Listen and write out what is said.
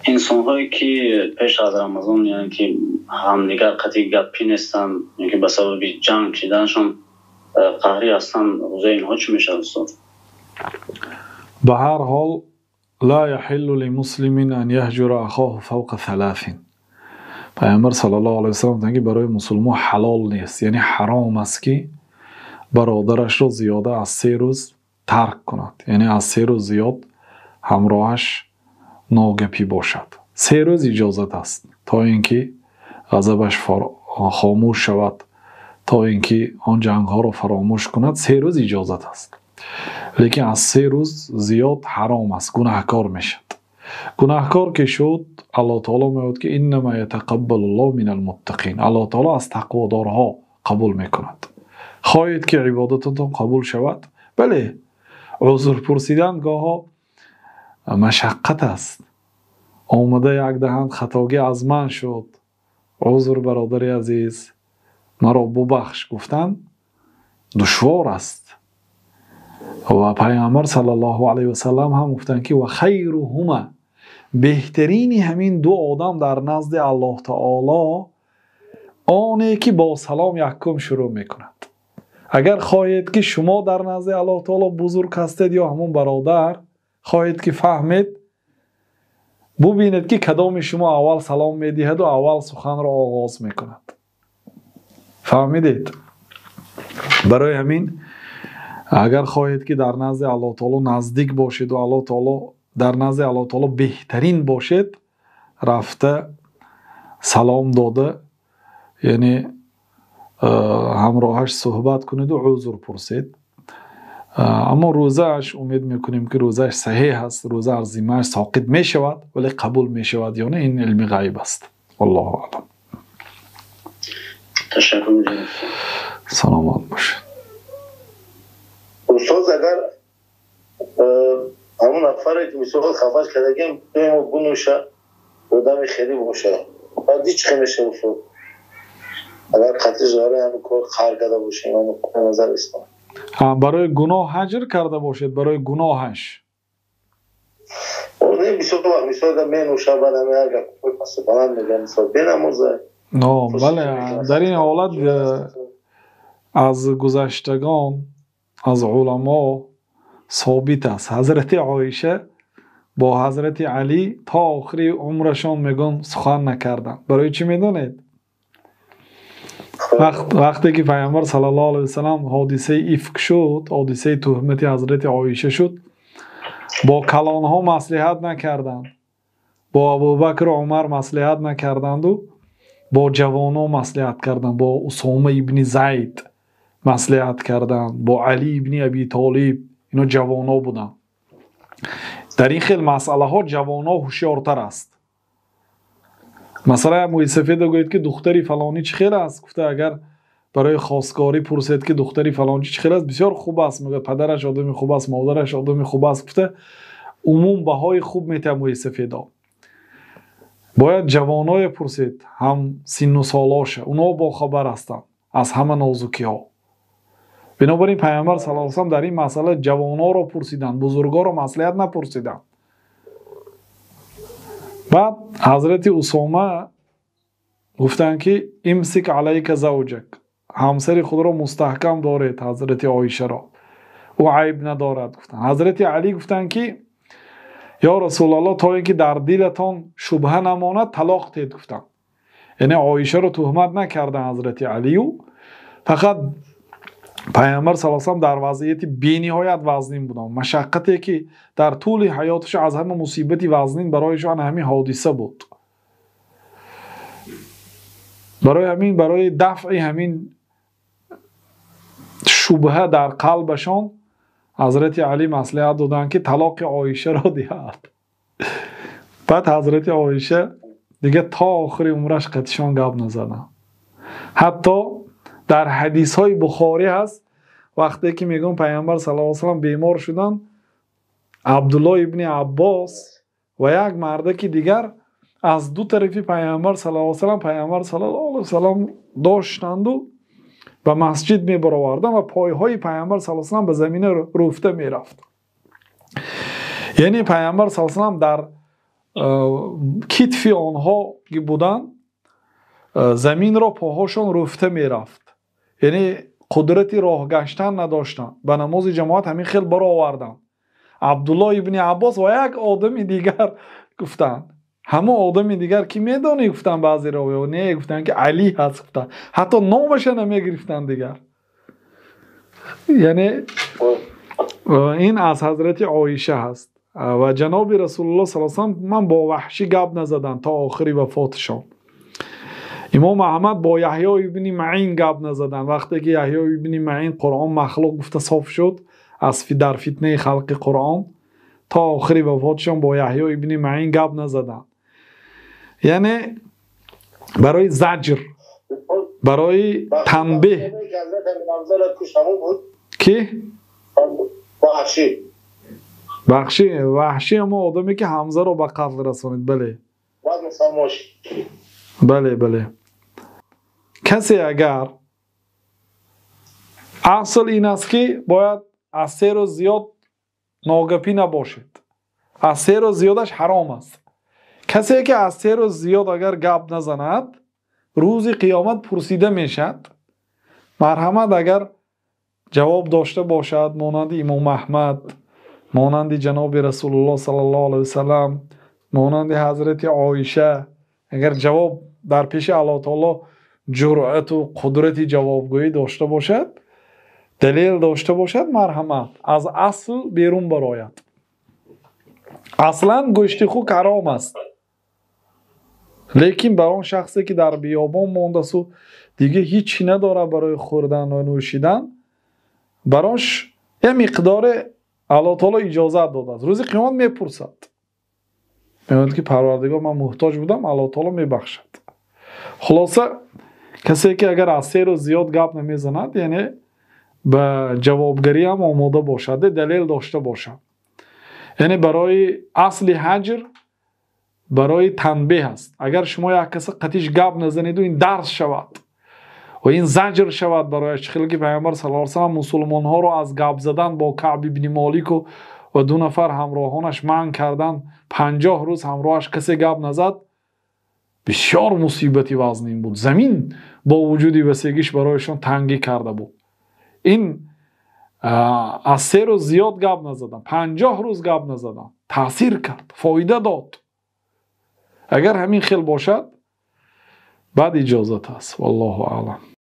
Инсонҳое ки пеш аз Рамазон, яъне ки ҳамдигар қатъи гапӣ нестанд, яъне ки ба сабаби ҷанг шиданашон қаҳрӣ ҳастанд, рӯзаи инҳо чӣ мешавад, устод? Ба ҳар ҳол, لا يحل لمسلم أن يهجر أخاه فوق ثلاث. Пайғамбар саллаллоҳу алайҳи васаллам гуфтанд, ки барои мусулмон ҳалол нест, яъне ҳаром аст, ки бародарашро зиёда аз 3 рӯз тарк кунад, яъне аз 3 рӯз зиёд ҳамроҳаш ногапӣ бошад. 3 рӯз иҷозат аст, то ин ки ғазабаш хомӯш шавад, то ин ки он ҷангҳоро фаромӯш кунад. 3 рӯз иҷозат аст, лекин аз 3 рӯз зиёд ҳаром аст, гунаҳкор мешавад. Гунаҳкор ки шуд, Аллоҳ таоло мегӯяд, ки иннама ятақаббалуллоҳу минал муттақин. Аллоҳ таоло аз тақводорҳо қабул мекунад. Хоҳед ки ибодататон қабул шавад? Бале, узр пурсидан гоҳо машаққат аст. Омада як даҳан хатогӣ аз ман шуд, узр бародари азиз, маро бубахш гуфтан душвор аст. Ва Пайғамбар саллаллоҳу алайҳи васаллам ҳам гуфтанд, ки ва хайруҳума, беҳтарини ҳамин ду одам дар назди Аллоҳ таоло оне ки бо салом якум шурӯъ мекунад. Агар хоҳед ки шумо дар назди Аллоҳ таоло бузург ҳастед ё ҳамон бародар, хоҳед ки фаҳмед, бубинед ки кадоми шумо аввал салом медиҳаду аввал суханро оғоз мекунад. Фаҳмидед? Барои ҳамин агар хоҳед ки дар назди Аллоҳ таоло наздик бошед ва Аллоҳ таоло дар назди Аллоҳ таоло беҳтарин бошед, рафта салом дода, яъне ҳамроҳаш суҳбат кунед ва узр пурсед. Аммо рӯзааш, умед мекунем ки рӯзааш саҳеҳ аст, рӯза аз зиммааш соқит мешавад, вале қабул мешавад ё не, ин илми ғайб аст. Валлоҳу аълам. Ташаккур. Саломат бошед. Устод, агар ҳамон нафаре ки мисол хафаш кардагем, бунӯша, одами хеле боша, баъд ҳеҷ хел мешавад, устод? Агар қатъи жаре ҳамин кор қаҳр карда бошем, назар ислом. Барои гуноҳ ҳаҷр карда бошед, барои гуноҳаш. Не, бисёр вақт мисол менӯша, баъд ҳамин ҳар гап пасу баланд мегӯям, мисол бенамоза. Бале, дар ин ҳолат аз гузаштагон, аз уламо собит аст. Ҳазрати Оиша бо Ҳазрати Алӣ то охири умрашон мегӯн сухан накарданд. Барои чӣ медонед? Вақте ки Пайғамбар саллаллоҳу алайҳи васаллам ҳодисаи ифк шуд, ҳодисаи туҳмати Ҳазрати Оиша шуд, бо калонҳо маслиҳат накарданд, бо Абубакр ва Умар маслиҳат накарданду бо ҷавонон маслиҳат карданд, бо Усома ибни Зайд маслиҳат карданд, бо Али ибни Аби Толиб. Ино ҷавонон буданд. Дар ин хел масъалаҳо ҷавонон ҳушёртар аст. Масалан, муйсафеда гӯяд ки духтари фалонӣ чӣ хел аст? Гуфта агар барои хостгорӣ пурсед ки духтари фалончӣ чӣ хел аст, бисёр хуб аст, мегӯяд падараш одами хуб аст, модараш одами хуб аст, гуфта умум баҳои хуб метиҳад муйсафедо. Бояд ҷавоное пурсед, ҳам синну солоша, онҳо бохабар ҳастанд аз ҳама нозукиҳо. Бинобар ин Пайғамбар саллаллоҳу алайҳи васаллам дар ин масъала ҷавононро пурсиданд, бузургоро маслиҳат напурсиданд. Баъд Ҳазрати Усома гуфтанд ки имсик алайка завҷак, ҳамсари худро мустаҳкам доред, Ҳазрати Оишаро, ӯ айб надорад, гуфтанд. Ҳазрати Алӣ гуфтанд ки ё Расулаллоҳ, то ин ки дар дилатон шубҳа намонад талоқ диҳед, гуфтанд. Яъне Оишаро туҳмат накарданд Ҳазрати Алию, фақат Пайғамбар саллаллоҳу алайҳи васаллам дар вазъияти бениҳоят вазнин буданд. Машаққате ки дар тӯли ҳаёташон аз ҳама мусибати вазнин барояшон ҳамин ҳодиса буд. Барои ҳамин, барои дафъи ҳамин шубҳа дар қалбашон Ҳазрати Алӣ маслиҳат доданд ки талоқи Оишаро диҳад. Баъд Ҳазрати Оиша дигар то охири умраш қатишон гап назаданд. Ҳатто дар ҳадисҳои Бухорӣ ҳаст, вақте ки мегӯям Пайғамбар саллаллоҳу алайҳи васаллам бемор шуданд, Абдуллоҳ ибни Аббос ва як мардаки дигар аз ду тарафи Пайғамбар саллаллоҳу алайҳи васаллам Пайғамбар саллаллоҳу алайҳи васаллам доштанду ба масҷид мебароварданд ва пойҳои Пайғамбар саллаллоҳу алайҳи васаллам ба замина рӯфта мерафт. Яъне Пайғамбар саллаллоҳу алайҳи васаллам дар китфи онҳо буданд, заминро поҳошон рӯфта мерафт, яъне қудрати роҳ гаштан надоштанд. Ба намози ҷамоат ҳамин хел бароварданд. Абдуллоҳ ибни Аббос ва як одами дигар гуфтанд. Ҳамон одами дигар ки медонӣ, гуфтанд баъзе ровиҳо, не, гуфтанд ки Алӣ ҳаст, гуфтанд. Ҳатто номаша намегирифтанд дигар. Яъне ин аз ҳазрати Оиша ҳаст. Ва ҷаноби Расулуллоҳ саллаллоҳу алайҳи васаллам ман бо ваҳшӣ гап назаданд то охири вафоташон. Имом Аҳмад бо Яҳё ибни Маъин гап назаданд. Вақте ки Яҳё ибни Маъин Қуръон махлуқ гуфта соф шуд аз дар фитнаи халқи Қуръон, то охири вафоташон бо Яҳё ибни Маъин гап назаданд. Яъне барои заҷр, барои танбеҳ. Ки? Ваҳшӣ. Ваҳшӣ, ваҳшӣ ҳамон одаме ки Ҳамзаро ба қатл расонид, бале. Бале, бале. Касе агар асл ин аст ки бояд аз се рӯз зиёд ногапӣ набошед. Аз се рӯз зиёдаш ҳаром аст. Касе ки аз се рӯз зиёд агар гап назанад, рӯзи қиёмат пурсида мешавад. Марҳамат, агар ҷавоб дошта бошад, монанди Имом Аҳмад, монанди ҷаноби Расулуллоҳ саллаллоҳу алайҳи васаллам, монанди ҳазрати Оиша, агар ҷавоб дар пеши Аллоҳ таоло ҷуръату қудрати ҷавобгӯӣ дошта бошад, далел дошта бошад, марҳамат, аз асл берун барояд. Аслан гӯшти хук ҳаром аст, лекин бар он шахсе ки дар биёбон мондасту дига ҳеҷ чӣ надорад барои хӯрдан ва нӯшидан, барош як миқдоре Аллоҳ таоло иҷозат додааст. Рӯзи қиёмат мепурсад, мегӯяд ки Парвардигор, ман муҳтоҷ будам, Аллоҳ таоло мебахшад. Хулоса, касе ки агар аз се рӯз зиёд гап намезанад, яъне ба ҷавобгарӣ ҳам омода бошад, далел дошта бошад. Яъне барои асли ҳаҷр барои танбеҳ аст. Агар шумо як каса қатиш гап назанеду ин дарс шавад ва ин заҷр шавад барояш, чӣ хеле ки Пайғамбар саллаллоҳу алайҳи васаллам мусулмонҳоро аз гап задан бо Каъб ибни Молику ва ду нафар ҳамроҳонаш манъ кардан, 50 рӯз ҳамроҳаш касе гап назад, бисёр мусибати вазнин буд. Замин бо вуҷуди васегиш барояшон тангӣ карда буд. Ин аз се рӯз зиёд гап назадан, 50 рӯз гап назадан таъсир кард, фоида дод. Агар ҳамин хел бошад, баъд иҷозат аст. Валлоҳу аълам.